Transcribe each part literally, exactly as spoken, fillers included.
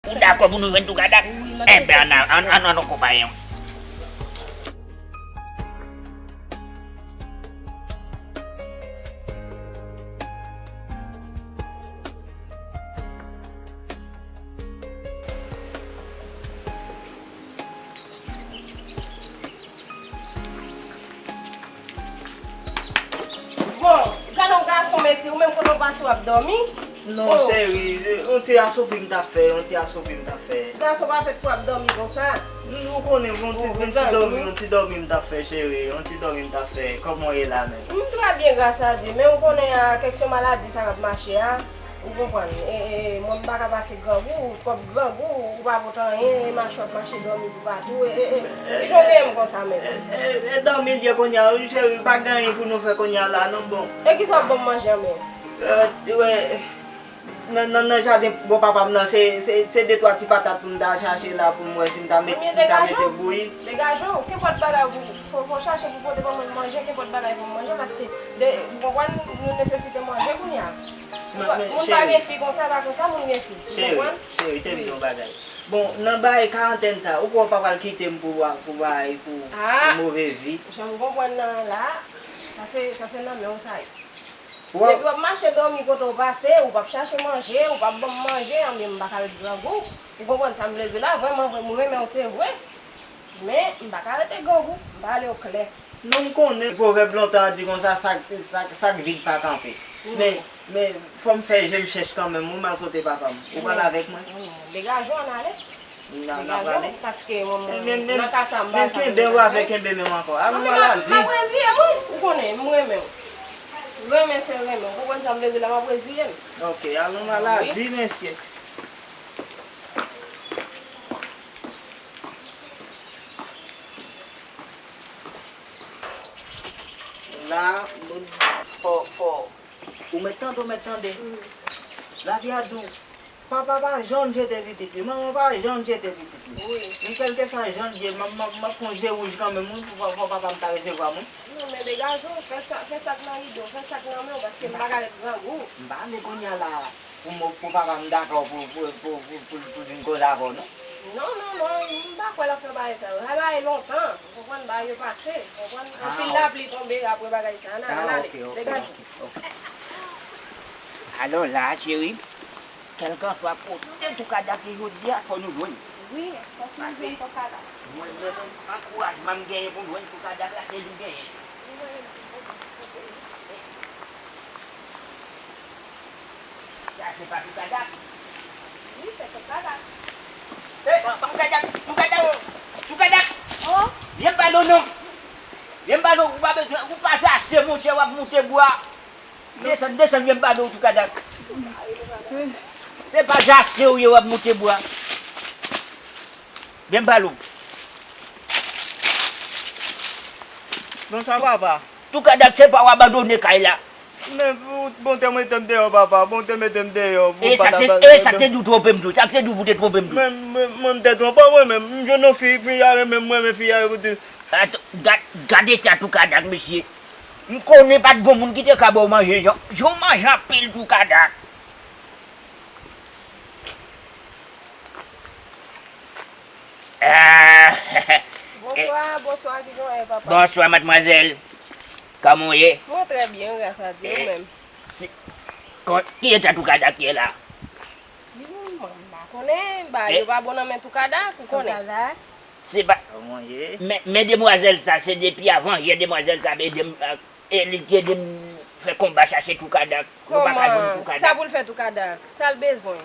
Ou dakò pou nou jwenn Toukadak? Wi, m ap chèche. Enben, ann al, ann, ann, ann akonpaye m. Bon, gade yon gason, mesye, ou menm kote w pase w ap dòmi? Non, cheri, yon ti asoupi m t ap fè, yon ti asoupi m t ap fè. Gason pa fèt pou ap dòmi konsa. Ou konnen, yon ti, yon ti dòmi, yon ti dòmi m t ap fè, cheri, yon ti dòmi m t ap fè. Kòman w ye la menm? M trè byen, gras a Dye, men ou konnen a, kèksyon maladi sa k ap mache a. Ou konprann? E, e, mwen m pa ka pase grangou, twòp grangou, ou pa pot anyen, e mache w ap mache dòmi toupatou, e, e, e, ki jan w genyen m konsa menm? E, e, e dòmi l ye kounye a wi, cheri, pa gen anyen pou nou fè kounye a la non, bon. E kisa w ap ban m manje an menm? E, wè, nan, nan, nan jaden bò papa m nan, se, se, se de twa ti patat pou m ta chache la pou m wè si m ta met, si m ta mete bouyi. Degaje w, kenpòt bagay ou, fò, fò chache pou pote ban mwen manje, kenpòt bagay pou m manje, paske, de, ou konprann, nou nesesite manje kounye a. Moun pa gen fi konsa, pa konsa moun gen fi. Ou konprann? Cheri, cheri, te m di yon bagay. Bon, nan bagay karantèn sa, ou kwè w pa pral kite m pou, pou bagay, pou, pou move vi? Jan m konprann nan la, sa se, sa se nan men w sa ye. Depi w ap mache dòmi kote w pase, ou p ap chache manje, ou p ap ban m manje, anben m pa ka ret grangou. Ou konprann sa m vle di w la? Vrèman vre, m renmen w se vre. Men, m pa ka rete grangou, m pale w klè. Non, m konnen pwovèb lontan an di konsa, sa k, sa k, sa k vid pa kanpe. Men, men, fò m fè je m chèch kanmenm, wi, m al kote papa m. Ou pral avèk mwen? Non, non, degaje w, ann ale. N a, n a prale? Degaje w, paske mwen, mwen, nan ka sa, m pa sa pou degaje. Men kenbe w avè kenbe menm ankò. Al, non, m al a di. M ap reziye m, wi. Ou konnen, m renmen w. Renmen se renmen. Ou konprann sa m vle di w la, m ap reziye m. Ok, al, m al a di, mesye. La, nou fò, fò. Ou mèt tande, ou mèt tande. Lavi a di w, papa pa janm jete pitit li, manman pa janm jete pitit li. Wi. Men kèlkeswa jan l ye, m ap, m ap, m ap fè yon je wouj kanmenm, wi, pou, pou papa m ta resevwa mwen. Non, men degaje w, fè sa, fè sa k nan ide w, fè sa k nan men w, paske m pa ka ret grangou. M pa vle kounye a la. Pou mo-, pou papa m dakò pou, pou, pou, pou, pou, pou vin koze avè w, non? Non, non, non, m pa kwè l ap fè bagay sa yo. Sa bagay lontan, ou konprann, bagay yo pase, ou konprann? Anpil lapli tonbe apre bagay sa. Ann ale, ann ale, degaje w. Alò la, cheri, kèlkanswa kote Toukadak ye jodi a, fò nou jwenn. Wi, fòk nou jwenn Toukadak. Mwen menm, ankourajman m genyen pou m jwenn Toukadak la, se li m genyen. Sa se pa Toukadak? Wi, se Toukadak. Toukadak, Toukadak, Toukadak! Vye balo non! Vye balo, ou pa bezwen, ou pa jase, monchè, w ap moute bwa. Desann, desann, vye balo, Toukadak. Se pa jase ou ye, w ap moute bwa. Vye balo. Bonswa, papa. Toukadak, se pa w abandone kay la. Men, bon, te mete m deyò, papa. Bon, te mete m deyò. E sa k te, e sa k te di w twonpe m tou? Sa k te di w pou te twonpe m tou? Men, men, mwen, m te twonpe w, mwen menm. M jwenn yon fi, fi a renmen m, mwen renmen fi a, epi w di. Gad, gad eta Toukadak, mesye. M konnen pa t gon moun ki te ka ba w manje, jan, jan w manje anpil, Toukadak. Ah. Bonswa, bonswa, kijan w ye, papa? Bonswa, madmwazèl. Kòman w ye? Mwen trè byen, gras a Dye, ou menm? Ki eta Toukadak ye la? Mwen, m pa konnen, ba, yo pa bon nan men Toukadak, ou konnen. Se pa, men, men demwazèl sa, se depi avan yè demwazèl sa ap ede m, e li ki ede m fè konba chache Toukadak. Nou pa ka jwenn Toukadak. Sa pou l fè Toukadak? Sa l bezwen?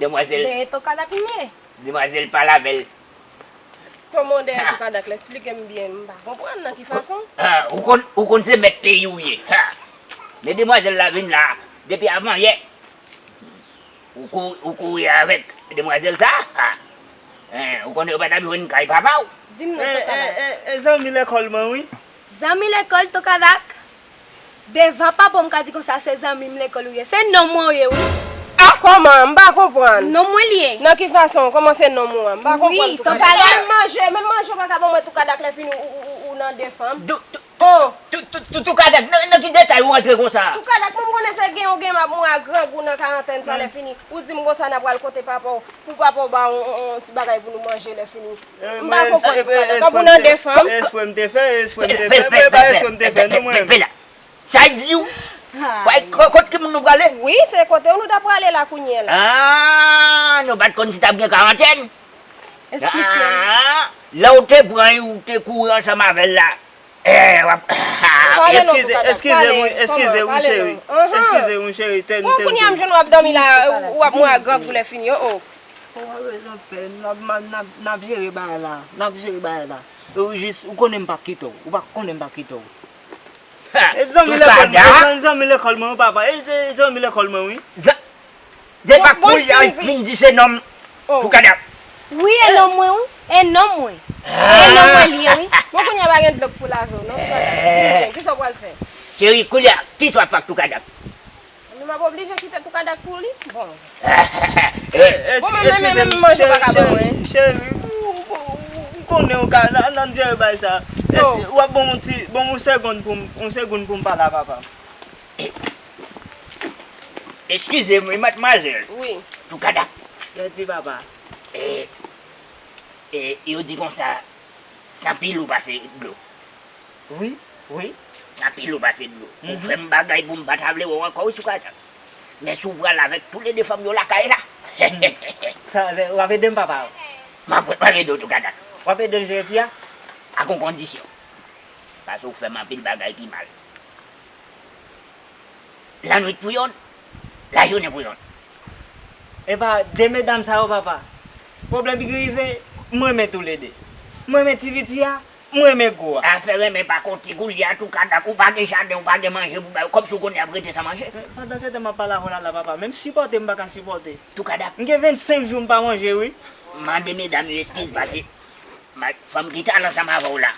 Demwazèl. Dèyè Toukadak li ye. Demwazèl, pale avè l. Kòman dèyè Toukadak la? Esplike m byen, m pa konprann nan ki fason. Ah, ou konn, ou konn se mèt peyi w ye. Ha! Men demwazèl la vin la, depi avan yè. Ou kou-, ou kouri avèk demwazèl sa? Ha! Hein, ou konnen yo pa t ap jwenn kay papa w? Di m non, Toukadak. E, e, e, zanmi lekòl mwen, wi. Zanmi lekòl, Toukadak? Devan papa w m ka di konsa se zanmi m lekòl ou ye. Se nonm mwen ou ye, wi. Ah, kòman? M pa konprann. Nonm mwen li ye. Nan ki fason? Kòman se nonm ou an? M pa konprann, Toukadak. Wi, Toukadak. Menm manje, menm manje ou pa ka ban mwen, Toukadak, lè fini ou, ou, ou, ou nan de fanm. Oh! Tou, tou, tou, Toukadak, nan, nan ki detay ou rantre konsa? Toukadak, mwen m konnen se gen ou gen m ap mouri a grangou nan karantèn sa lè fini. Ou di m konsa n ap pral kote papa w, pou papa w ba w on, on, on ti bagay pou nou manje lè fini. M pa konprann Toukadak. Tanpou nan de fanm. Espre m te fè, espre m te fè, mwen pa espre m te fè, non, mwen. Sa di w? Ay. Kote ki moun nou prale? Wi, se kote w nou ta prale la kounye a la. Ah, nou pa t konn si t ap gen karantèn. Esplike. Ah, lè w te pran l, ou te kouri ansanm avè l la. Eh, w ap... Eskize, eskize, wi, eskize, wi, cheri. Eskize, wi, cheri. Bon, kounye a m jwenn w ap dòmi la, w ap mouri a grangou lè fini, oh, oh. Ou gen rezon, pè. N ap, n ap, n ap, n ap jere bagay la. N ap jere bagay la. Ou jis, ou konnen m p ap kite w. Ou pa konnen m p ap kite w. E zanmi lekòl mwen, e zanmi lekòl mwen, wi, papa. E, e zanmi lekòl mwen, wi. Depi kounye a, fin di se nonm Toukadak. Wi, e nonm mwen, wi. E nonm mwen. E nonm mwen li ye, wi. Bon, kounye a pa gen dlo k pou lave w, non, Toukadak. Di m, kisa w pral fè? Cheri, kounye a, kisa w ap fè ak Toukadak? Men m ap oblije kite Toukadak pou li. Bon. Bon, men, men, men, men, manje pa ka ban mwen. Cheri, ou, ou, ou, ou konnen ou ka, n, n, n jere bagay sa. Èske w ap ban m yon ti, ban m yon segonn pou m, yon segonn pou m pale a papa m? Eskize m, wi, madmwazèl. Wi. Toukadak. Mèsi, papa. E, e, yo di konsa, san pil ou pase dlo. Wi, wi. San pil ou pase dlo. Ou fè m bagay pou m pa ta vle wè w ankò, wi, Toukadak. Men si w pral avèk toulede fanm yo lakay la. Sa, w ap ede m, papa. M ap, m ap ede w, Toukadak. W ap ede m jere fi a? Ak yon kondisyon. Paske w fè m anpil bagay ki mal. Lannwit pou yonn, lajounen pou yonn. Epa, de medam sa yo, papa. Pwoblèm ki rive, m renmen toulede. M renmen ti piti a, m renmen gwo a. Afè renmen pa konte, koulye a Toukadak, ou pa gen jaden, ou pa gen manje pou ba yo, kòmsi w konnen y ap rete san manje. Men pandan se tan m ap pale avè w la, la, papa, menm sipòte m pa ka sipòte. Toukadak. M gen vennsenk jou m pa manje, wi. Mande medam yo eskiz, pase Ma, fò m kite al ansanm avè w la.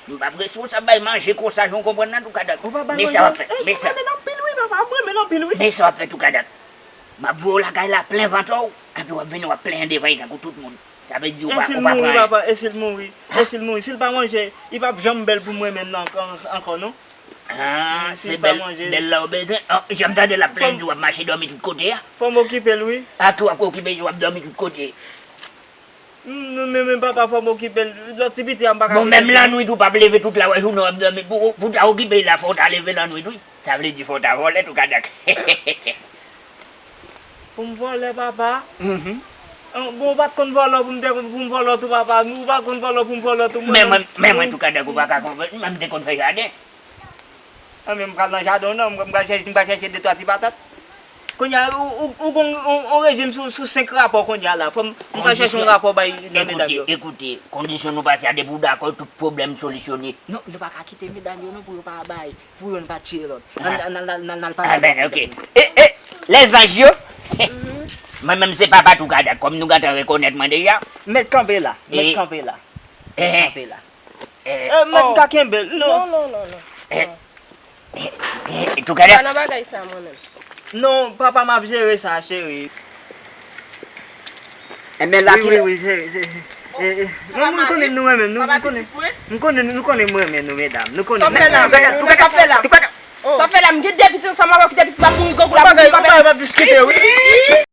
M p ap responsab bay manje konsa, jan w konprann nan, Toukadak. Men sa w ap fè, men sa. M renmen l anpil, wi, papa, m renmen l anpil, wi. Men sa w ap fè, Toukadak. M ap voye w lakay la plen vant ou, epi w ap vini, w ap plenyen devan li tankou tout moun. Sa vle di ou pa, ou pa pran anyen. E si l mouri, papa, e si l mouri? E si l mouri? Si l pa manje, li p ap janm bèl pou m renmen l ankò, ankò, non. Ah, se bèl, bèl la ou bezwen. Ah, jan m tande l ap plenyen, di w ap mache dòmi tout kote a. Fò m okipe l, wi. A ki w ap okipe, w ap dòmi tout kote. M, men, men papa, fò m okipe l. Lòt ti piti a, m pa ka kite l. Bon, menm lannwit, ou p ap leve tout lajounen w ap dòmi. Pou, pou w ta okipe l la, fò w ta leve lannwit, wi. Sa vle di fò w ta vòlè, Toukadak. Pou m vòlè, papa? Mhm. Bon, ou pa t konn vòlè pou m te, pou m vòlè tou, papa. Ou pa t konn vòlè pou m vòlè tou, mwen menm. Men mwen, men mwen, Toukadak, ou pa ka konprann. Mwen, m te konn fè jaden. Anben, m pral nan jaden w nan, m pral chèche, m pral chèche de twa ti patat. Kounye a, ou, ou, ou gon, on, on rejim sou, sou senk rapò kounye a la. Fò m, m pral chèche yon rapò bay nan medam yo. Ekoute, ekoute, kondisyon nou pase a, depi w dakò, tout pwoblèm solisyone. Non, nou pa ka kite medam yo non pou yo pa bay, pou youn pa tiye lòt. Ann, ann, ann, ann, ann al pale avèk medam yo. Anben, ok. E, e, lèzanj yo. Mwen menm se papa Toukadak, kòm nou gentan rekonèt mwen deja. Mèt kanpe la, mèt kanpe la. Mèt kanpe la. Eh, mèt ka kenbe l, non. Non, non, non, non. Eh, eh, eh, Toukadak. Pa nan bagay sa, mwen menm. Non, papa, m ap jere sa, cheri. Enben, la ki... Wi, wi, wi, cheri, cheri. Eh, eh. Mwen, mwen konnen nou renmen, nou, mwen konnen, mwen konnen nou renmen nou, medam. Nou konnen. Sa w fè la? Toukadak, Toukadak, Toukadak. Sa w fè la? M gen de pitit ansanm avè w, ki de pitit m ap mouri grangou, m ap mouri kanpe. Bagay, bagay, m ap diskite, wi.